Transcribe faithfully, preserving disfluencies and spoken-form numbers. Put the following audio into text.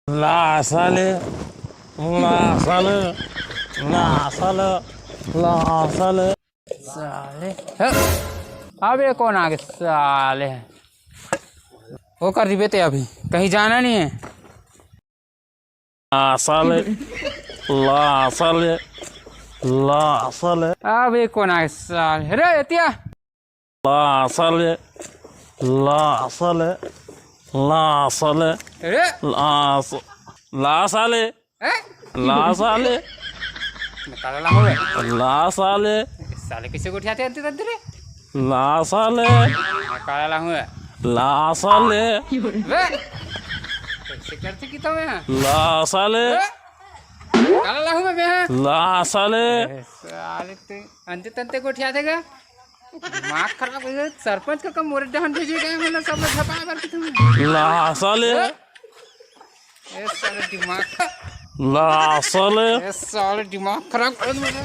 ला साले, ला साले, ला साले, ला साले। साले, हे, अबे कोन आगे साले? वो कर दिबे ते अभी, कहीं जाना नहीं है। ला साले, ला साले, ला साले। अबे कोन आगे साले? रे एतिया। ला साले, ला साले, ला साले, अरे! ला स-, ला साले, हैं? ला साले, काला ला होवे। ला साले, साले किसे गोठियाथे अंते तंते रे? ला साले, काला ला होवे। ला साले, बे! कैसे करते की तो मैं? ला साले, बे! काला ला होवे मैं, हाँ? ला साले। ए, साले ते अंते तंते गोठियाथे का? दिमाग खराब हो गया, सरपंच का कम मोरे डहन भेजे गए, मैंने सब झपा कर तुम। ला साले। ए साले दिमाग। ला साले। ए साले दिमाग खराब कर दे मेरा।